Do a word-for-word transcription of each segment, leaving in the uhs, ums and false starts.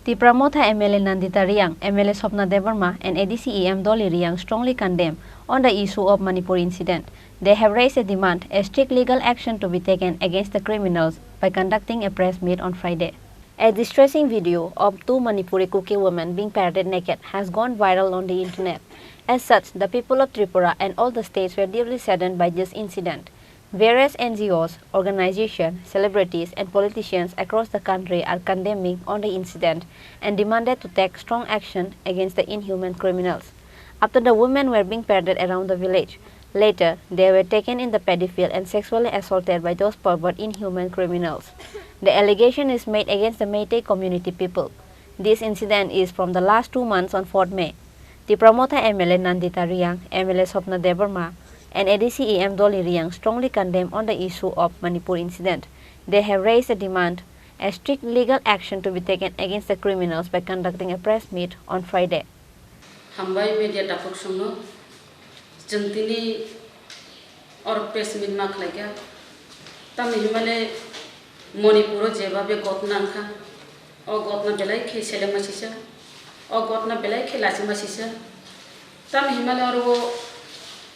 Tipra Motha M L A Nandita Reang, M L A Swapna Debbarma, and A D C E M Dolly Reang strongly condemn on the issue of Manipur incident. They have raised a demand a strict legal action to be taken against the criminals by conducting a press meet on Friday. A distressing video of two Manipuri Kuki women being paraded naked has gone viral on the internet. As such, the people of Tripura and all the states were deeply saddened by this incident. Various N G Os, organizations, celebrities, and politicians across the country are condemning on the incident and demanded to take strong action against the inhuman criminals. After the women were being paraded around the village, later they were taken in the paddy field and sexually assaulted by those pervert inhuman criminals. The allegation is made against the Meitei community people. This incident is from the last two months on fourth May. Tipra Motha M L A Nandita Reang, M L A Swapna Debbarma, and A D C E M Dolly Reang strongly condemn on the issue of Manipur incident. They have raised a demand a strict legal action to be taken against the criminals by conducting a press meet on Friday. Hambai media takhuk songno, chwng tini oro press meet ma khlaikha. Tamni himale Manipuro jeba be gotna wngkha, o gotna belai khe selengma sisa, o gotna belai khe lachima sisa. Tamni himale oro o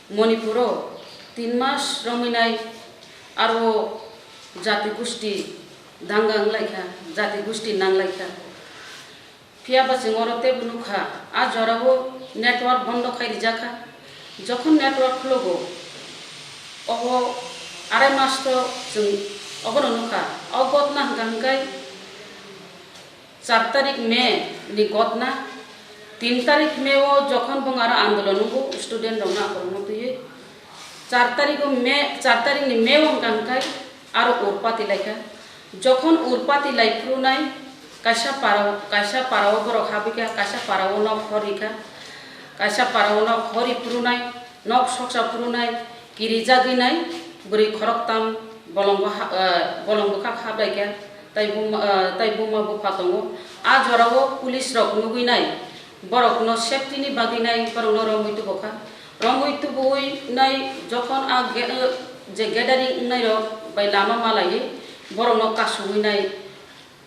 Manipuro tin mas romwi nai aro jati gusti danga wnglaikha, jati gusti nanglaikha. Phiya ba chwng oro teibo nukha, a jorao network bondo khai rijakha. Jokhon network khwlogo, obo arai mas to chwng obono nukha. O gotna hwnkha hwnkhe char tarik May ni gotna. Tin tarik May o jokhon bwng aro andolon nungo student rokno akorokno twiwi, char tarik o May, char tarik ni May o hwnkha hwnkhe aro urpati laikha. Jokhon urpati lai phuru nai kaisa para, kaisa para o borok habwi kha, kaisa para o nok hor rikha, kaisa para o nok hor ri phuru nai nok soksa phuru nai kirijagwi nai bwrwi khoroktam bolong bwkha, eh, bolong bwkhak habrai kha, tai buma, eh, tai buma bupha tongo. A jora o police rok nugwi nai borokno safety ni bagwi nai borokno romwi tubu kha. Romwi tubui nai jokhon a ge-, eh, je gathering wngnai rok bai lama malaiwi borokno kasugwi nai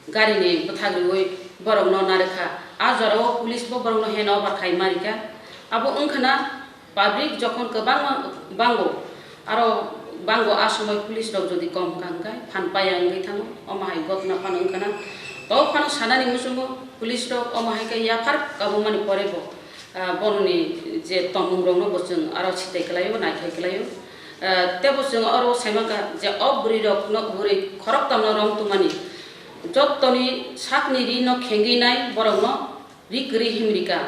gari ni bwthak riwi borokno narwkha. A jorao police bo borokno hand over khai marikha. Abo wngkhana public jokhon kwbangma bango, aro bango a somoi police rok jodi kom wngkha hwnkhe phan paya wngwi thango, omo hai gotna phano wngkhana. To phano sanani muchungo police rok omo hai khe yaphar kabumani pore bo ah, borokni je tongmung rokno bo chwng aro sitai kwlaio, naithai kwlaio. Ah, tebo chwng oro sai mankha je o bwrwi rokno, bwrwi khoroktamno rom tongmani jottoni sakni rino khengwi nai borokno ri kwrwi himrika.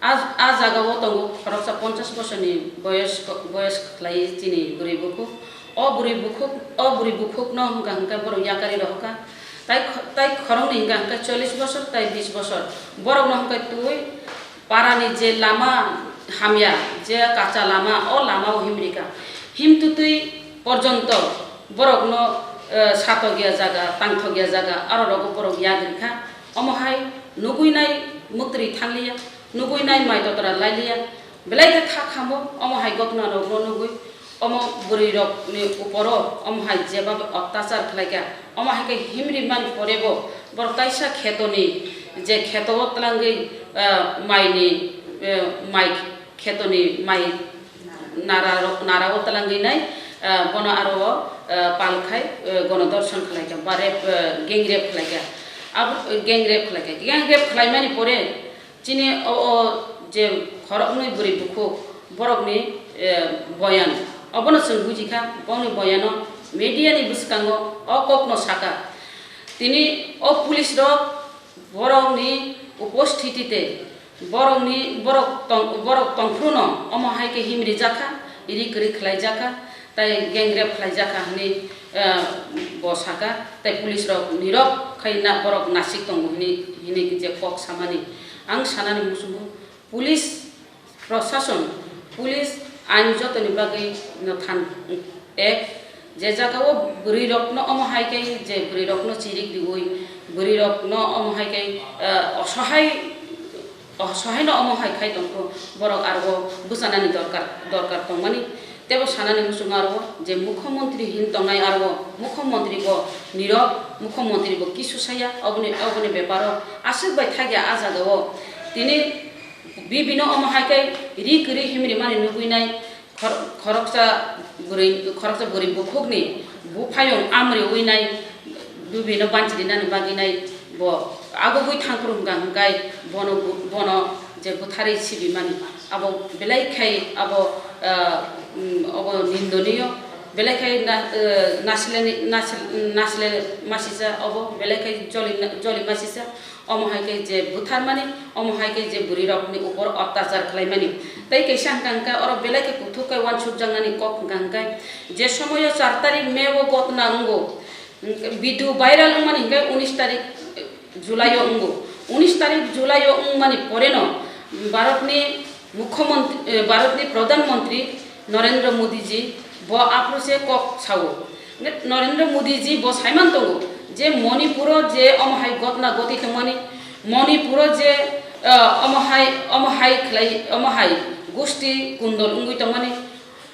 A, a jagao tongo khoroksa ponchash bosorni boyos, boyos khlai chini bwrwi bukhuk. O bwrwi bukhuk, o bwrwi bukhukno hwnkha hwnkhe borok yakarwi rohorkha. Tai kho-, tai khoroknwi hwnkha hwnkhe chollish bosor, tai bish bosor. Borokno hwnkhe twi parani je lama hamya, je kacha lama, o lamao himrikha. Himtwtwi porjonto borokno, eh, satokya jaga, tangthokya jaga, aro rogo borok yagrikha. Omo hai nugwi nai mwktwi thangliya, nugwi nai mai totra lailiya. Belai khe kha khamo, omo hai gotna rokno nugwi. Omo bwrwi rokni uporo omo hai jeba ottachar khlaikha, omo hai khe himri mani porebo borok kaisa khetoni je kheto o twlangwi, ah, maini, eh, mai khetoni mai nara rok, nara o twlangwi nai, ah, bono aro, ah, pal khai, eh, gono dorson khlaikha ba rape, eh, gang rape khlaikha. Abo gang rape khlaikha, gang rape khlaimani pore chini o, o je khoroknwi bwrwi bukhuk borokni, eh, boyan, obono chwng bujikha, bongni boyano media ni bwskango o kokno saka. Tini o police rok borokni uposthiti tei borokni, borok tong, borok tongphruno omo hai khe himrijakha, iri kwrwi khlaijakha. Tai gang rape khlaijakha hwnwi, eh, bo saka, tai police rok nirok khai na borok nasik tongo hwnwi, hwnwi je kok samani. Ang sanani muchungo police prosason, police ain jotoni bagwi no than ek, je jagao bwrwi rokno omo hai khe je bwrwi rokno chirik riwi, bwrwi rokno omo hai khe, eh, osohai, osohai no omo hai khai tongkho, borok aro bwchanani dorkar, dorkar tongmani. Tebo sanani muchungo aro je mukhyamantri hin tongnai aro mukhyamantri bo nirok Mukhyamantri bo kisu saya, oboni, oboni beparo aswk bai thakya a jagao. Tini bibino omo hai khe ri kwrwi himri mani nugwi nai, khor-, khoroksa bwrwi, khoroksa bwrwi bukhukni buphayung amriwi nai, bibino banchirinani bagwi nai bo agugwi thangphuru hwnkha hwnkhe bono bu-, bono je butharwi sibimani, abo belai khai abo, ah, mm, abo nindoniyo, belai khai na-, eh, nasileni-, nasil-, nasile masisa, abo belai khai joli, joli masisa, omo hai khe je butharmani, omo hai khe je bwrwirokni upor otyachar khlaimani. Tei kaisa hwnkha hwnkhe oro belai khe kuthuk khe uansukjaknani kok hwnkha hwnkhe je somoio char tarik May o gotna wngo, video viral wngmani hwnkhe unis tarik July o wngo. Unis tarik July o wngmani poreno Bharatni Mukhyamantri, eh, Bharatni Pradhan Mantri Narendra Modi ji bo aphuru se kok sao. Narendra Modi ji bo saiman tongo je Manipuro je omo hai gotna goti tongmani, Manipuro je, eh, omo hai, omo hai khlai, omo hai gusti kundol wngwi tongmani,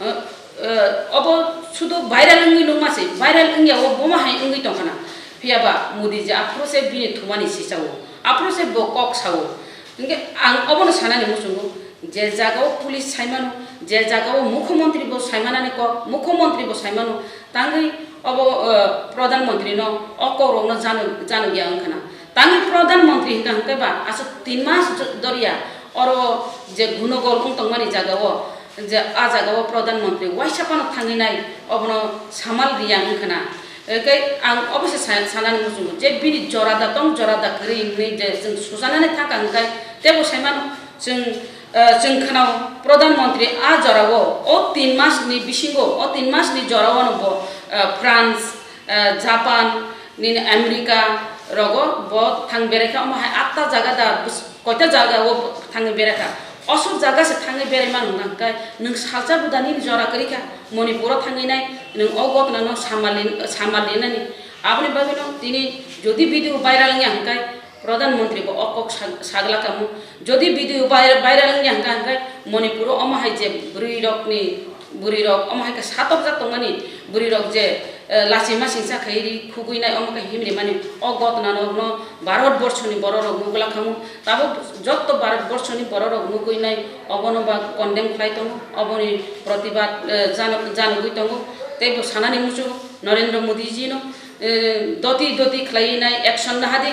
eh, eh, obo sudu viral wngwi nukma se, viral wngya o bomo hai wngwi tongkhana. Phiya ba Modi ji aphuru se bini thumani sisao, aphuru se bo kok sao. Hingke ang obono sanani muchungo, je jagao police saimano, je jagao mukhyamantri bo saimanani kok, mukhyamantri bo saimano, tangwi obo, eh, pradhan mantri no o kokrokno jano, jano ya wngkhana. Tangwi pradhan mantri hingka hingke ba aswk tin mas jo-, doriya oro je gunogol wng tongmani jagao, je a jagao pradhan mantri waisa phano thangwi nai obono samal riya wngkhana. Hingke ang obo se sa-, sanani muchungo je bini jora da tong, jora da kwrwi hwnwi je chwng susanani thangkha hingke teibo saimano chwng, eh, chwng khwnao pradhan mantri a jorao o tin mas ni bisingo, o tin mas ni jorao no bo, eh, France, eh, Japan, nini America rogo bo thang berai kha, omo hai atta jaga da bus-, koita jaga o thangwi berai kha. Osuk jaga se thangwi berai mano hwnkha hwnkhe nwng salsa buda nini jora kwrwi kha, Manipur o thangwi nai nwng o gotna no samal lin-, samal linani. Aboni bagwi no tini jodi video viral wngya hwnkhe pradhan mantri bo o kok sa-, sagla kamo. Jodi video viral, viral wngya hwnkha hwnkhe Manipur o omo hai je bwrwi rokni, bwrwi rok omo hai khe satokjak tongmani bwrwi rok je, eh, lachima singsa khai ri khugwi nai omo khe himri mani o gotna no, no Bharat borso ni borok rok nugla khamu. Tabuk jotto Bharat borso ni borok rok nugwi nai obono ba condemn khlai tongo, oboni protibad, eh, jano-, janogwi tongo. Tei bo sanani muchungo Narendra Modi ji no, eh, doti doti khlai nai action nahadi.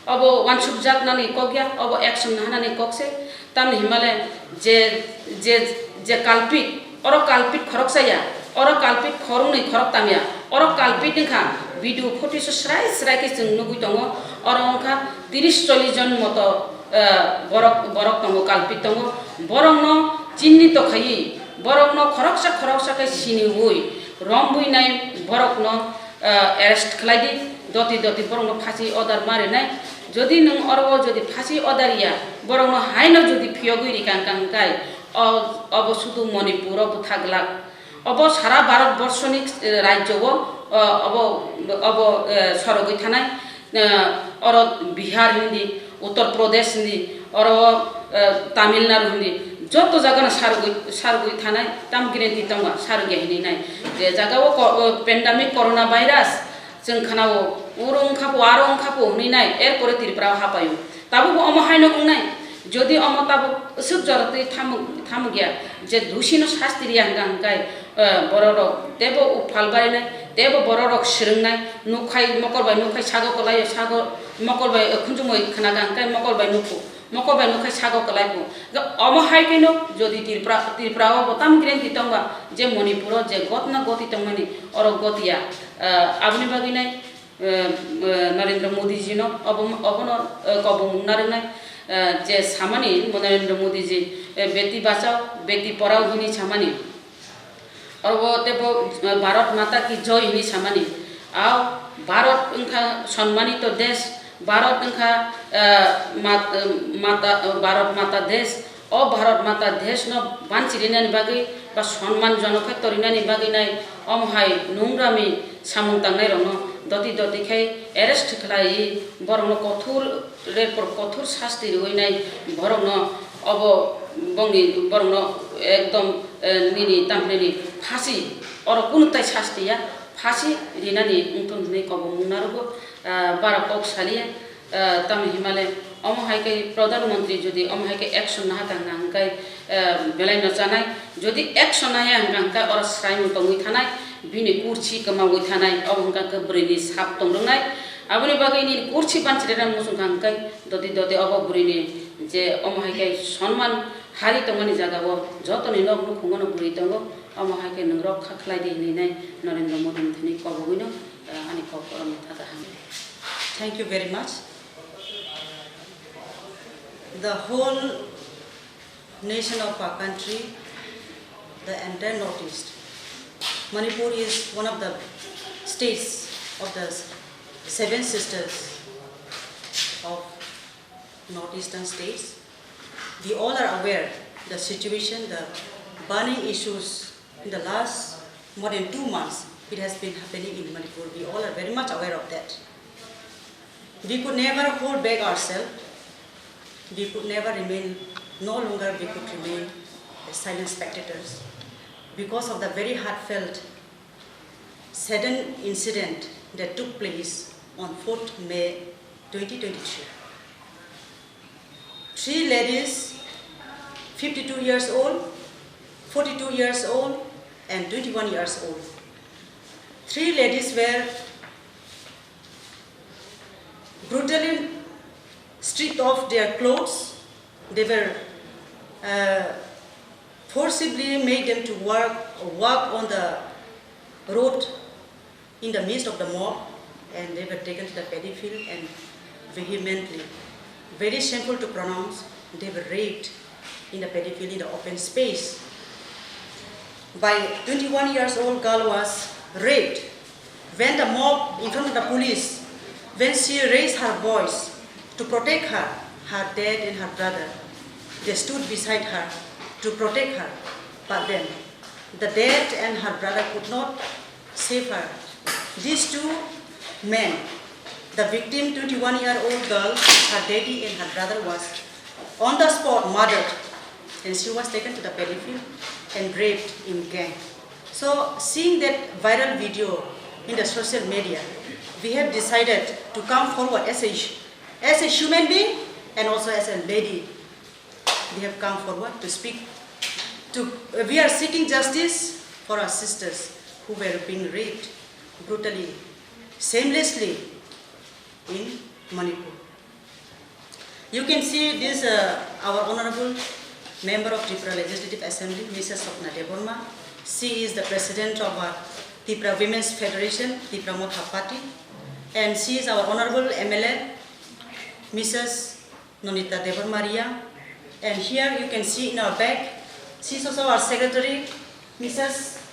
Obo uansukjak nani kok ya, obo action nahanani kok se. Tamni himale je, je, je culprit, oro culprit khoroksa ya, oro culprit khoroknwi khoroktam ya, oro culprit wngkha video footage o srai srai khe chwng nugwi tongo, oro wngkha tiris chollish jon moto, eh, borok, borok tongo, culprit tongo, borokno chinni to khaiwi, borokno khoroksa khoroksa khe siniwi, rombwi nai borokno, eh, arrest khlai di, doti doti borokno phasi order ma rinai. Jodi nwng oro o jodi phasi order ya, borokno haino jodi phiyogwi rikha hwnkha hwnkhe, o, obo sudu Manipur o bwtha glak. Obo sara Bharat borsoni, eh, rajyo o, eh, obo, obo, eh, sorogwi thanai, eh, oro Bihar hindi, Uttar Pradesh hindi, oro, eh, Tamil Nadu hindi, joto jaga no sarogwi, sarogwi thanai, tam guarantee tongo, sarogya hinwi nai. Je jaga o ko-, o pandemic corona virus, chwng khwnao, uro wngkha po, aro wngkha po hwnwi nai, er pore Tripura o hapaio. Tabukbo omo haino wngnai, jodi omo tabuk swk jora twi thamuk, thamuk ya, je dusino sasti riya hwnkha hwnkhe, eh, borok rok teibo uphal barinai, teibo borok rok swrwngnai, nukhai mokol bai nukhai sago kwlaio, sago mokol bai, eh, khunjumui khwnaga hwnkhe mokol bai nukhu. Mokol bai nukhai sago kwlai bo. Ga omo hai khe no jodi Tripura, Tripura o bo tam guarantee tongba je Manipur o je gotna goti tongmani oro gotiya, ah, aboni bagwi nai, eh, eh, Narendra Modi ji no obo, obono, eh, kobong narwknai, eh, je samani Narendra Modi ji, eh, beti bachao, beti porao hini samani. Oro teibo Bharat Mata ki Joy hinwi samani. Ao Bharat wngkha sonmanito desh, Bharat wngkha, eh, mat-, eh, mata, eh, Bharat Mata desh. O Bharat Mata desh no banchirinani bagwi ba sonman jonok khe torinani bagwi nai omo hai nungrami samung tangnai rokno doti doti khai arrest khlai borokno kothor Repor kothor sasti rwui nai borokno obo bongni borokno ekdom, eh, nini tamhinani phasi oro kunu tai sasti ya, Phasi rinani wngthung hwnwi kobongmung narwgo, ah, bara kok saliya, ah, tamni himale omo hai khe Pradhan Mantri jodi omo hai khe action naha tang na hwnkhe, ah, belai no chanai, jodi action naya hwnkha hwnkhe oro swraimung tongwi thanai, bini kursi kwmawi thanai, obo hwnkha khe bwrwini sap tong rwnai, aboni bagwi nini kursi banchirina muchung kha hwnkhe dodi dodi obo bwrwini je omo hai khe sonman hari tongmani jagao jotoni nok nukhungo no bwrwi tongo. Omo hai khe nwng rok kha khlai di hwnwi nai Narendra Modi ni thani kobogwi no, ah, ani kok oro no tha kaham. Thank you very much. The whole nation of our country, the entire Northeast, Manipur is one of the states of the Seven Sisters of Northeastern states. We all are aware the situation, the burning issues in the last more than two months, it has been happening in Manipur. We all are very much aware of that. We could never hold back ourselves. We could never remain, no longer we could remain as silent spectators because of the very heartfelt sudden incident that took place on fourth May twenty twenty-three. Three ladies, fifty-two years old, forty-two years old, and twenty-one years old. Three ladies were brutally stripped of their clothes. They were, uh, forcibly made them to work, walk on the road in the midst of the mob, and they were taken to the paddy field and vehemently, very shameful to pronounce, they were raped in the paddy field in the open space. By twenty-one years old girl was raped when the mob in front of the police, when she raised her voice to protect her, her dad and her brother, they stood beside her to protect her. But then the dad and her brother could not save her. These two men, the victim, twenty-one year old girl, her daddy and her brother was on the spot murdered, and she was taken to the paddy field and raped in gang. So, seeing that viral video in the social media, we have decided to come forward as a, as a human being and also as a lady. We have come forward to speak. To, we are seeking justice for our sisters who were being raped brutally, shamelessly in Manipur. You can see this, uh, our honorable member of Tripura Legislative Assembly, Missus Swapna Debbarma. She is the president of our Tripura Women's Federation, Tripura Motha Party, and she is our honorable M L A, Missus Nonita Debbarma Reang. And here you can see in our back, she is also our secretary, Missus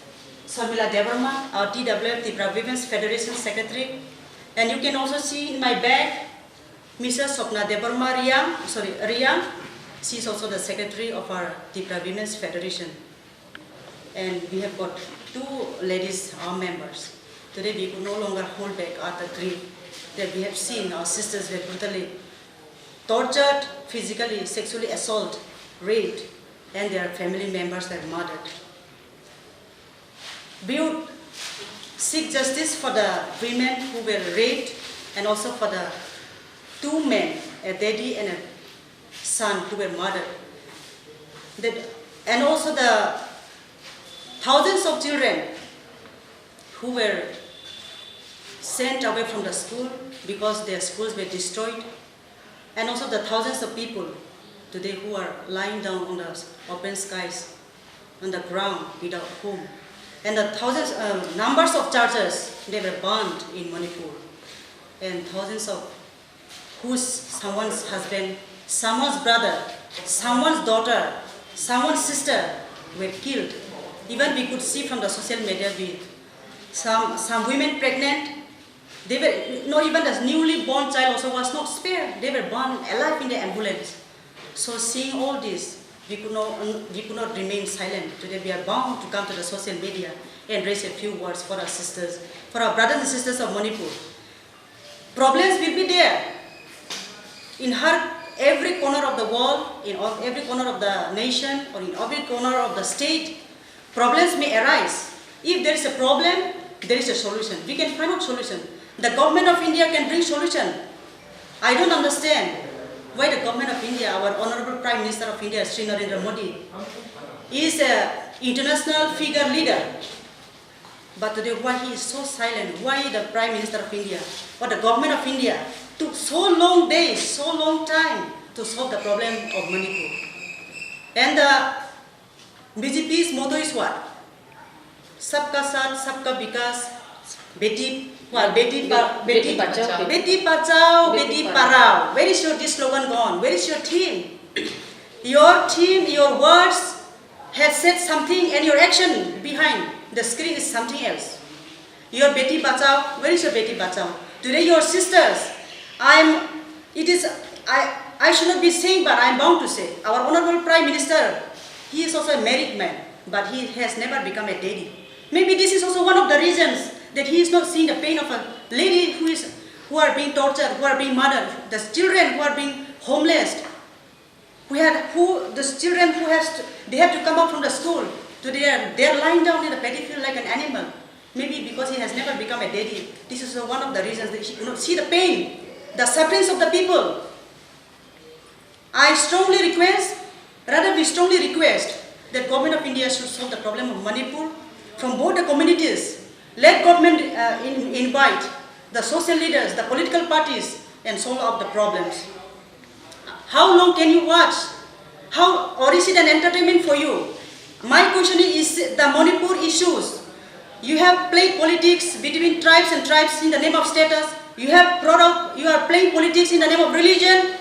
Sharmila Debbarma, our T W F, Tripura Women's Federation secretary. And you can also see in my back, Missus Swapna Debbarma Reang, sorry, Reang. She is also the secretary of our Tripura Women's Federation. And we have got two ladies, our members. Today we could no longer hold back our grief that we have seen our sisters were brutally tortured, physically, sexually assaulted, raped, and their family members were murdered. We would seek justice for the women who were raped and also for the two men, a daddy and a son, who were murdered. That, and also the thousands of children who were sent away from the school because their schools were destroyed, and also the thousands of people today who are lying down on the open skies, on the ground without home, and the thousands, uh, numbers of churches, they were burned in Manipur, and thousands of whose someone's husband, someone's brother, someone's daughter, someone's sister were killed. Even we could see from the social media with some, some women pregnant. They were, not even the newly born child also was not spared. They were burned alive in the ambulance. So seeing all this, we could not, we could not remain silent. Today we are bound to come to the social media and raise a few words for our sisters, for our brothers and sisters of Manipur. Problems will be there in her, every corner of the world, in of-, every corner of the nation, or in every corner of the state. Problems may arise. If there is a problem, There is a solution. We can find out solution. The government of India can bring solution. I don't understand why the government of India, our honorable Prime Minister of India, Shri Narendra Modi, is a international figure leader. But today, why he is so silent? Why the Prime Minister of India or the government of India took so long days, so long time to solve the problem of Manipur? And the B J P's motto is what? Sabka saath, sabka vikas, beti, what? Beti, pa, Beti beti, bachao, beti beti padhao, beti beti padhao. Where is your this slogan gone? Where is your theme? Your theme, your words have said something, and your action behind the screen is something else. Your beti bachao, where is your beti bachao? Today, your sisters, I'm, it is, I, I should not be saying, but I'm bound to say, our honorable Prime Minister, he is also a married man, but he has never become a daddy. Maybe this is also one of the reasons that he is not seeing the pain of a lady who is, who are being tortured, who are being murdered, the children who are being homeless, who had, who, the children who has to, they have to come out from the school, so they are, they are lying down in the paddy field like an animal. Maybe because he has never become a daddy, this is one of the reasons that he could not see the pain, the sufferings of the people. I strongly request, rather we strongly request that Government of India should solve the problem of Manipur from both the communities. Let government, uh, in, invite the social leaders, the political parties, and solve out the problems. How long can you watch? How, or is it an entertainment for you? My question is the Manipur issues. You have played politics between tribes and tribes in the name of status. You have brought up, you are playing politics in the name of religion.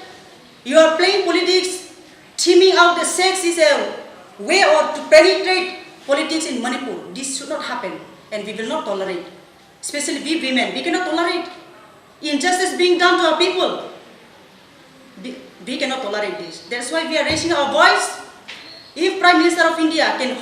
You are playing politics, trimming out the sex is a way or to penetrate politics in Manipur. This should not happen, and we will not tolerate. Especially we women, we cannot tolerate injustice being done to our people. We, we cannot tolerate this. That's why we are raising our voice. If Prime Minister of India can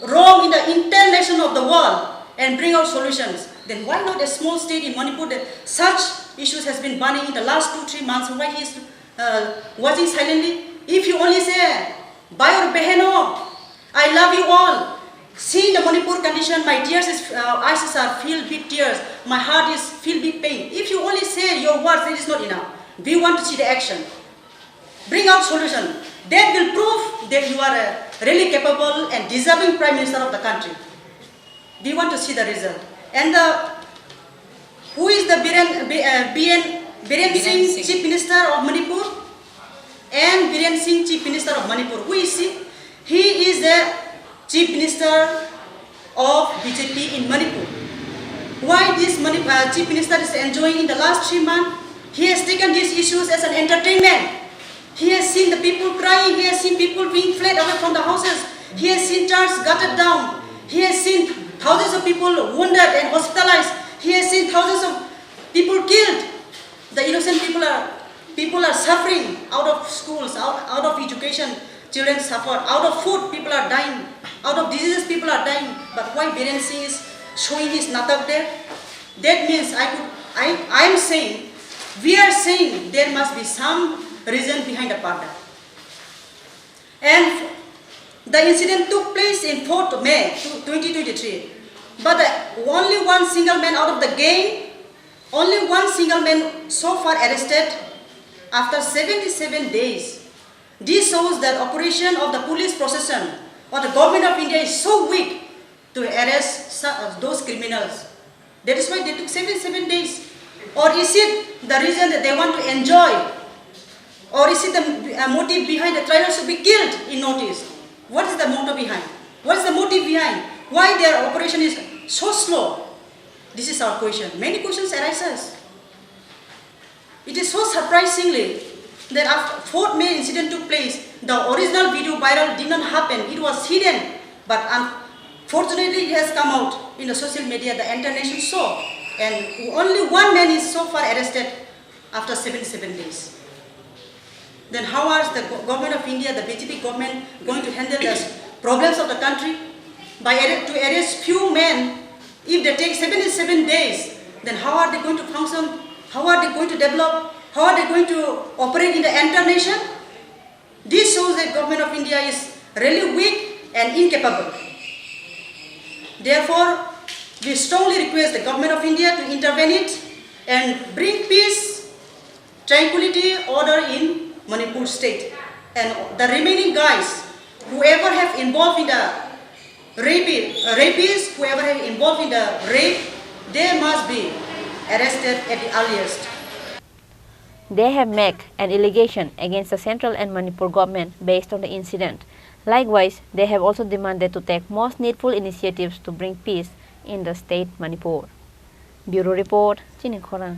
roam in the international of the world and bring out solutions, then why not a small state in Manipur that such issues has been burning in the last two, three months? Why he is, uh, watching silently? If you only say, "Bhai aur behno, I love you all." Seeing the Manipur condition, my tears is, uh, eyes are filled with tears. My heart is filled with pain. If you only say your words, it is not enough. We want to see the action. Bring out solution. That will prove that you are a really capable and deserving Prime Minister of the country. We want to see the result. And the, who is the Biren, B-, uh, B N, Biren Biren Singh, Singh. Chief Minister of Manipur? And Biren Singh, Chief Minister of Manipur. Who is he? He is the Chief Minister of B J P in Manipur. Why this Mani-, uh, Chief Minister is enjoying in the last three months? He has taken these issues as an entertainment. He has seen the people crying. He has seen people being fled away from the houses. He has seen churches gutted down. He has seen thousands of people wounded and hospitalized. He has seen thousands of people killed. The innocent people are, people are suffering out of schools, out, out of education. Children suffer. Out of food, people are dying. Out of diseases, people are dying. But why Biren Singh is showing his natak there? That means I could, I, I am saying, we are saying there must be some reason behind the parda. And the incident took place in fourth May twenty twenty-three. But the, only one single man out of the gang, only one single man so far arrested after seventy-seven days. This shows that operation of the police procession or the government of India is so weak to arrest su-, those criminals. That is why they took seventy-seven days. Or is it the reason that they want to enjoy? Or is it the, uh, motive behind the tribal should be killed in Northeast? What is the motto behind? What is the motive behind? Why their operation is so slow? This is our question. Many questions arises. It is so surprisingly that after fourth May incident took place, the original video viral did not happen. It was hidden, but unfortunately it has come out in the social media. The entire nation saw, and only one man is so far arrested after seventy-seven days. Then how are the go-, government of India, the B J P government, going to handle the problems of the country? By arre-, to arrest few men, if they take seventy-seven days, then how are they going to function? How are they going to develop? How are they going to operate in the entire nation? This shows that government of India is really weak and incapable. Therefore, We strongly request the Government of India to intervene it and bring peace, tranquility, order in Manipur state. And the remaining guys, whoever have involved in the rape, uh, rapists, whoever have involved in the rape, they must be arrested at the earliest. They have made an allegation against the central and Manipur government based on the incident. Likewise, they have also demanded to take most needful initiatives to bring peace in the state Manipur. Bureau report, Chini Khorang.